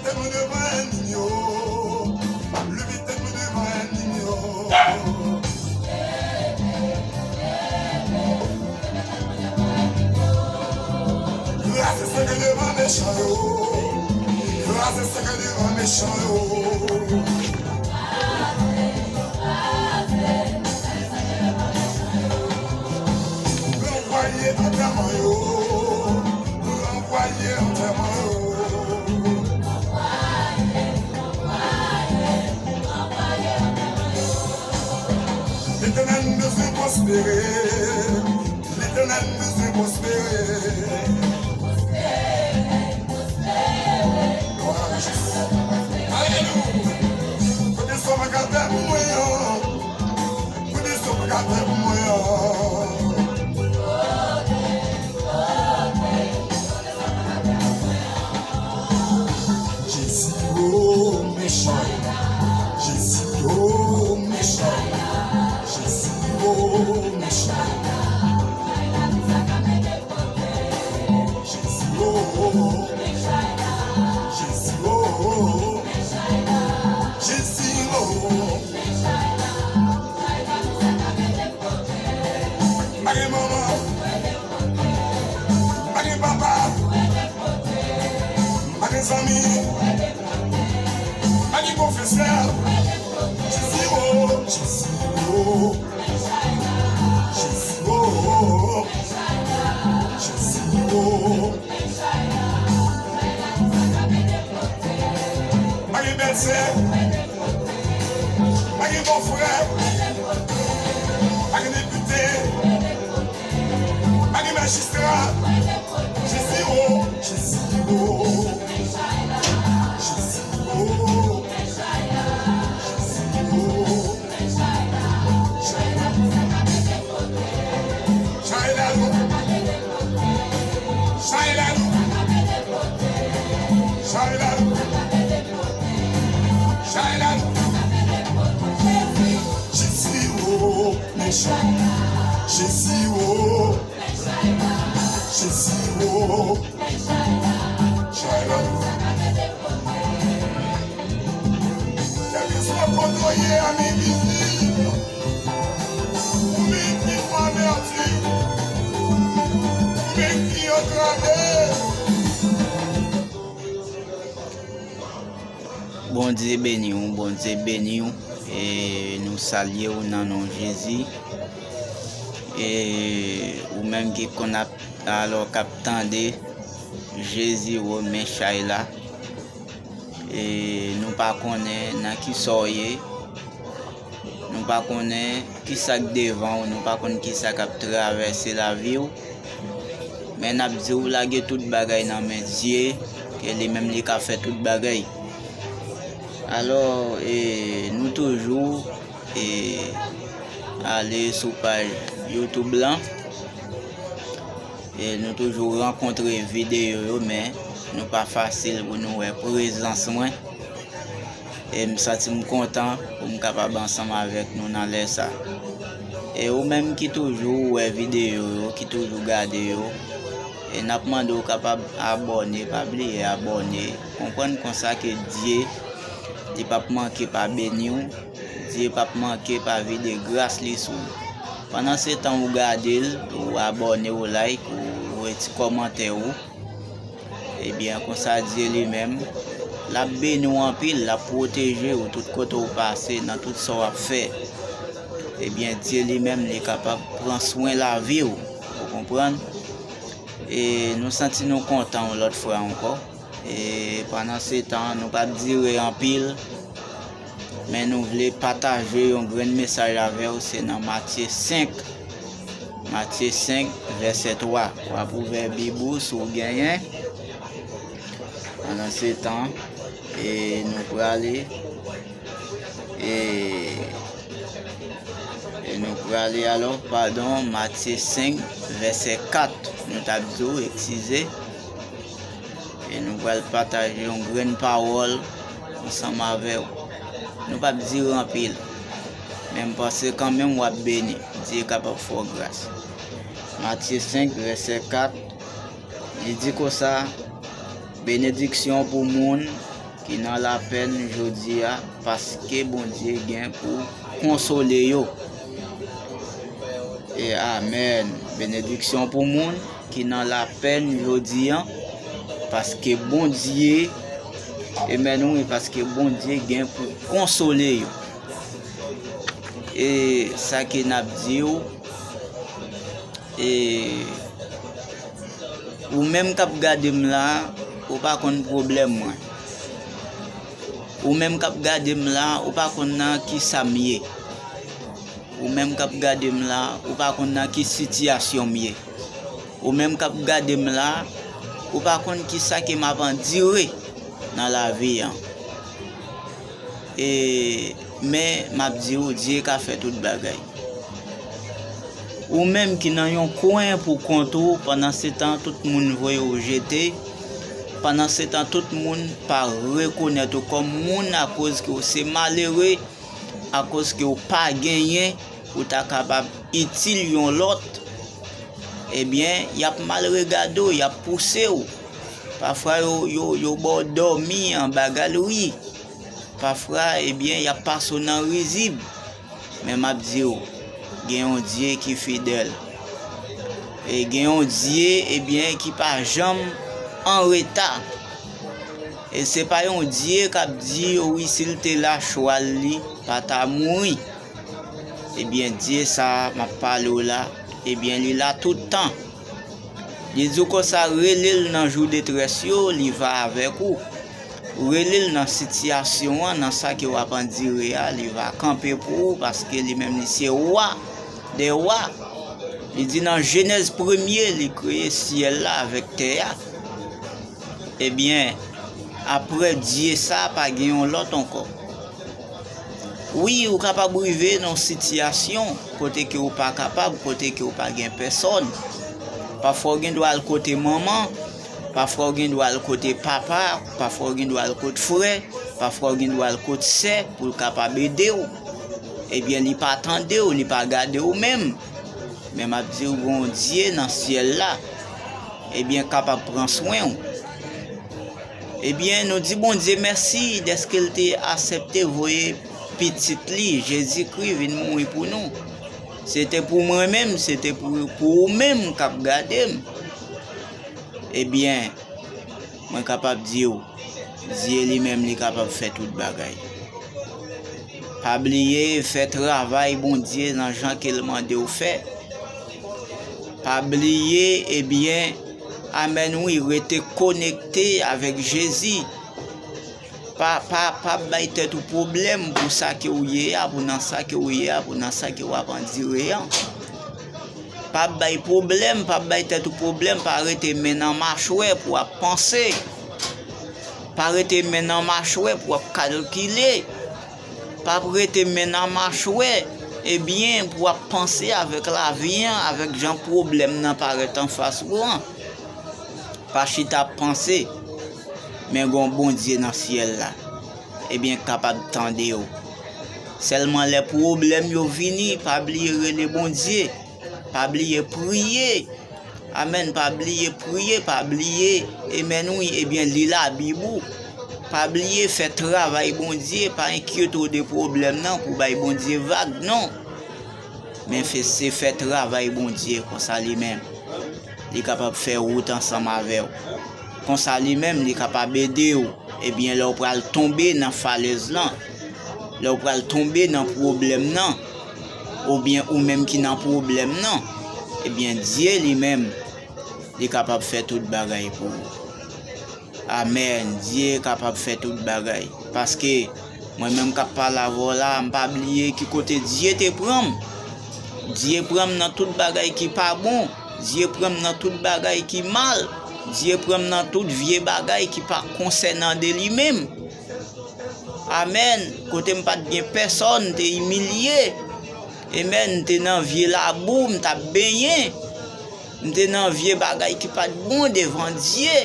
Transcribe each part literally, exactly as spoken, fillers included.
Tèt mwen devan ènmi m yo. Leve tèt mwen devan ènmi m yo. Kraze sèkèy devan mechan yo. Kraze sèkèy devan mechan yo. Ranvwaye antèman yo. Ranvwaye antèman yo. Letènèl, m bezwen pwospere. Letènèl, m bezwen pwospere. Glwa a Jezi. Alelouya. Kote sa w pa ka fè pou mwen an? Kote sa w pa ka fè pou mwen an? Jezi, o, mechan. Jezi, o, mechan. Jezi, o, mechan. Jezi, o, Jezi, o, Jezi, o. M pa gen manman. M pa gen papa. M pa gen zanmi. M pa gen konfesè. Jezi o, Jezi o. Jezi o. Jezi o. M pa gen bèlsè. M pa gen bòfrè. M pa gen depite. M pa gen majistra. Jezi o, Jezi o. Jezi o. Jezi o. Chay la nou. Chay la nou. Chay la nou. Chay la nou. Jezi o, mechan. Jezi o. Jezi o. Chay la nou. Kèlkeswa kote w ye, ami vizib, ou menm ki pou avèti, ou menm ki antrave. Bondye beni w, Bondye beni w. E nou salye w nan non Jezi. E ou menm ki konn ap, alò, k ap tande, Jezi renmen chay la. E nou pa konnen nan ki sa w ye. Nou pa konnen ki sa k devan w. Nou pa konn ki sa k ap travèse lavi w. Men n ap di w lage tout bagay nan men Dye, ke li menm li ka fè tout bagay. Alò, e, nou toujou, e, ale sou paj YouTube lan. E nou toujou rankontre videyo yo, men nou pa fasil pou nou wè prezans mwen. E m santi m kontan pou m kapab ansanm avèk nou nan lè sa. E ou menm ki toujou wè videyo yo, ki toujou gade yo, e n ap mande w kapab abòne, pa bliye abòne. Konprann konsa ke Dye, li p ap manke pa beni w, Dye p ap manke pa vide gras li sou w. Pandan se tan ou gade l, ou abòne, ou like, ou voye ti kòmantè ou, ebyen, konsa Dye li menm, l ap beni w anpil, l ap pwoteje w tout kote w pase, nan tout sa w ap fè. Ebyen, Dye li menm, li kapab pran swen lavi w. Ou konprann? E nou santi nou kontan yon lòt fwa ankò. E pandan se tan, nou p ap dire anpil, men nou vle pataje yon grenn mesaj avè w, se nan Matye senk, Matye senk, vèsè twa. W ap ouvè Bib ou si w genyen. Pandan se tan, e nou prale, e, e nou prale alò, padon, Matye senk, vèsè kat, nou t ap di w, eskize. E nou pral pataje yon grenn pawòl ansanm avè w. Nou p ap dire anpil, men m panse kanmenm w ap beni. Dye kapab fè w gras. Matye senk, vèsè kat, li di konsa, benediksyon pou moun ki nan lapèn jodi a, paske Bondye gen pou konsole yo. E amèn. Benediksyon pou moun ki nan lapèn jodi a, paske Bondye, amèn wi, paske Bondye gen pou konsole yo. E sa ke n ap di w, e ou menm k ap gade m la, ou pa konn pwoblèm mwen. Ou menm k ap gade m la, ou pa konn nan ki sa m ye. Ou menm k ap gade m la, ou pa konn nan ki sitiyasyon m ye. Ou menm k ap gade m la, ou pa konn ki sa ke m ap andire nan lavi an. E, men, m ap di w, Dye ka fè tout bagay. Ou menm ki nan yon kwen pou kont ou, pandan se tan tout moun voye w jete, pandan se tan tout moun pa rekonèt ou kòm moun akoz ke w se malere, akoz ke w pa genyen, ou ta kapab itil yon lòt, ebyen, y ap mal regade w, y ap pouse w. Pafwa, yo, yo, yo ba w dòmi anba galri. Pafwa, ebyen, y ap pase w nan rizib. Men m ap di w, gen yon Dye ki fidèl. E gen yon Dye, ebyen, ki pa janm an reta. E se pa yon Dye k ap di, wi, si l te la, chwal li pa ta mouri. Ebyen, Dye sa a m ap pale w la, ebyen, li la tout tan. Li di w konsa, rele l nan jou detrès yo, li va avèk ou. Rele l nan sitiyasyon an, nan sa ke w ap andire a, li va kanpe pou ou, paske li menm li se wa dè wa. Li di nan Jenèz premye, li kreye syèl la avèk tè a. Ebyen, apre Dye sa, pa gen yon lòt ankò. Wi, ou kapab rive nan yon sitiyasyon kote ke ou pa kapab, kote ke ou pa gen pèsòn. Pafwa ou gen dwa al kote manman, pafwa ou gen dwa al kote papa, pafwa ou gen dwa al kote frè, pafwa ou gen dwa al kote sè pou l kapab ede w. Ebyen, li pa tande w, li pa gade w menm. Men m ap di w, Bondye nan syèl la, ebyen, kapab pran swen w. Ebyen, nou di Bondye mèsi dèske l te aksepte voye pitit li, Jezikri, vin mouri pou nou. Se te pou mwen menm, se te pou, pou ou menm k ap gade m. Ebyen, mwen kapab di w, Dye li menm li kapab fè tout bagay. Pa bliye fè travay Bondye nan jan ke l mande w fè. Pa bliye, ebyen, amèn wi, rete konekte avèk Jezi. Pa, pa, pa bay tèt ou pwoblèm pou sa ke w ye a, pou nan sa ke w ye a, pou nan sa ke w ap andire an. Pa bay pwoblèm, pa bay tèt ou pwoblèm, pa rete men nan machwè pou w ap panse. Pa rete men nan machwè pou w ap kalkile. Pa rete men nan machwè, ebyen, pou w ap panse avèk lavi an, avèk jan pwoblèm nan parèt anfas ou an. Pa chita ap panse, men gen yon Bondye nan syèl la, ebyen, k kapab tande w. Sèlman lè pwoblèm yo vini, pa bliye rele Bondye, pa bliye priye. Amèn, pa bliye priye, pa bliye, amèn wi, ebyen, li Labib ou. Pa bliye fè travay Bondye, pa enkyete w de pwoblèm nan pou bay Bondye vag, non. Men fè, se fè travay Bondye konsa li menm. Li kapab fè wout ansanm avè w. Konsa li menm, li kapab ede w. Ebyen, lè w pral tonbe nan falèz lan, lè w pral tonbe nan pwoblèm nan, oubyen ou menm ki nan pwoblèm nan, ebyen, Dye li menm, li kapab fè tout bagay pou ou. Amèn. Dye kapab fè tout bagay. Paske mwen menm k ap pale avè w la, m pa bliye ki kote Dye te pran m. Dye pran m nan tout bagay ki pa bon. Dye pran m nan tout bagay ki mal. Dye pran m nan tout vye bagay ki pa konsènan de li menm. Amèn. Kote m pa t gen pèsòn, m te imilye. Amèn. M te nan vye labou, m t ap benyen. M te nan vye bagay ki pa t bon devan Dye.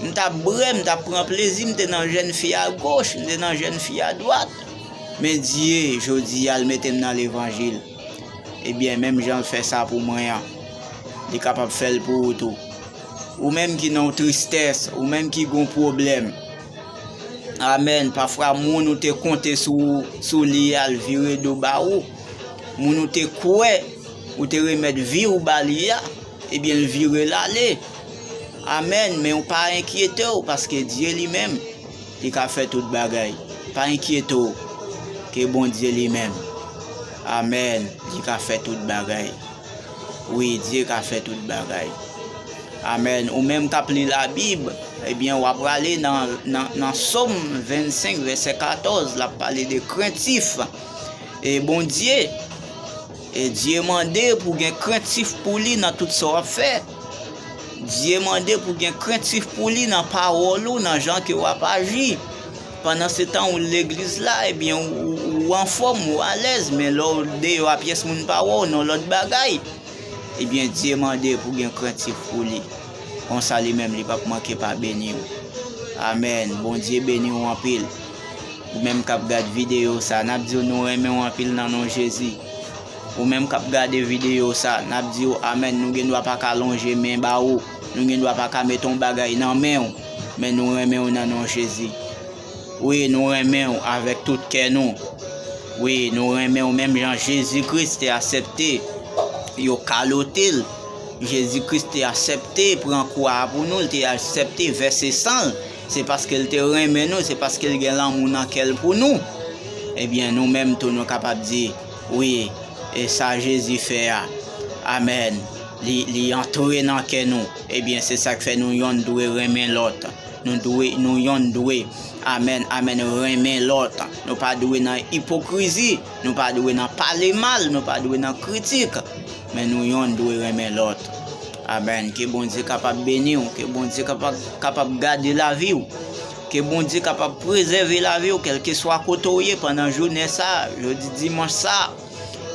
M t ap bwè, m t ap pran plezi, m te nan jèn fi agoch, m te nan jèn fi adwat. Men Dye, jodi a, l mete m nan levanjil. Ebyen, menm jan l fè sa pou mwen an, li kapab fè l pou ou tou. Ou menm ki nan yon tristès, ou menm ki gen yon pwoblèm, Amèn. Pafwa, moun ou te konte sou, sou li a, l vire do ba ou. Moun ou te kwè, ou te remèt vi w ba li a, ebyen, l vire l ale. Amèn. Men w pa enkyete w, paske Dye li menm, li ka fè tout bagay. Pa enkyete w, ke Bondye li menm, amèn, li ka fè tout bagay. Wi, Dye ka fè tout bagay. Amèn. Ou menm k ap li Labib, ebyen, w ap prale nan, nan, nan Sòm vennsenk, vèsè katòz, l ap pale de krentif e Bondye. E Dye mande pou gen krentif pou li nan tout sa w ap fè. Dye mande pou gen krentif pou li nan pawòl ou, nan jan ke w ap aji. Pandansetan, ou legliz la, ebyen, ou, ou, ou anfòm, ou alèz, men lè w deyò a pyès moun pa wè w, nan lòt bagay. Ebyen, Dye mande pou gen krentif pou li. Konsa, li menm, li p ap manke pa beni w. Amèn. Bondye beni w anpil. Ou menm k ap gad videyo sa, n ap di w nou renmen w anpil nan non Jezi. Ou menm k ap gade videyo sa, n ap di w amèn. Nou gen dwa pa ka lonje men ba ou. Nou gen dwa pa ka mete yon bagay nan men w. Men nou renmen w nan non Jezi. Wi, nou renmen w avèk tout kè nou. Wi, nou renmen w menm jan Jezi Kris te aksepte yo kalote l. Jezi Kris te aksepte pran kwa a pou nou, l te aksepte vèse san l. Se paske l te renmen nou, se paske l gen lanmou nan kè l pou nou. Ebyen, nou menm tou, nou kapab di, wi, e sa Jezi fè a. Amèn. Li, li antre nan kè nou. Ebyen, se sa k fè nou yonn dwe renmen lòt. Nou dwe, nou yonn dwe, amèn, amèn, renmen lòt. Nou pa dwe nan ipokrizi. Nou pa dwe nan pale mal. Nou pa dwe nan kritik. Men nou yonn dwe renmen lòt. Amèn. Ke Bondye kapab beni w. Ke Bondye kapab, kapab gade lavi w. Ke Bondye kapab prezève lavi w, kèlkeswa kote w ye pandan jounen sa, jodi dimanch sa.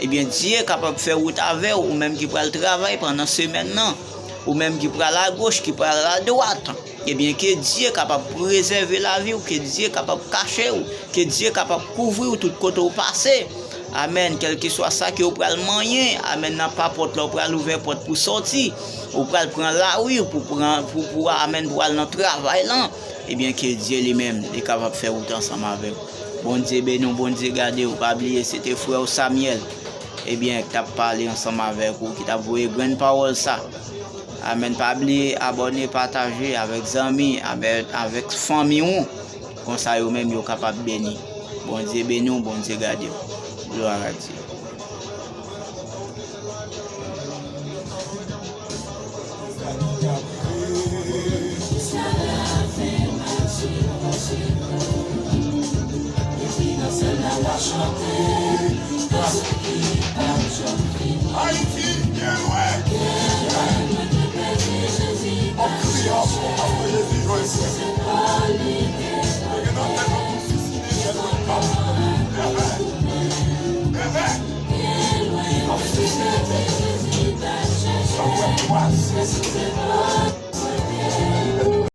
Ebyen, Dye kapab fè wout avè w, ou menm ki pral travay pandan semèn nan, ou menm ki pral agoch, ki pral adwat. Ebyen, ke Dye kapab prezève lavi w, ke Dye kapab kache w, ke Dye kapab kouvri w tout kote w pase. Amèn. Kèlkeswa sa ke w pral manyen, amèn, nan papòt la, w pral ouvè pòt pou sòti, ou pral pran lari pou pran, pou, pou, amèn, pou al nan travay lan. Ebyen, ke Dye li menm, li kapab fè wout ansanm avè w. Bondye beni w, Bondye gade w. Pa bliye, se te frè w Samuel, ebyen, ki t ap pale ansanm avèk ou, ki t ap voye grenn pawòl sa. Amèn. Pa bliye abòne, pataje avèk zanmi, avèk, avèk fanmi w. Konsa, yo menm, yo kapab beni. Bondye beni w, Bondye gade w. Glwa a Dye. Ayiti, byen lwen. Wap kriye, wap, wap, wap, Jezi jwenn. Yo gen nan tèt an pou sisine, byen lwen, papa. Amen. Amen. Wap sisine. Sa w wè, pase.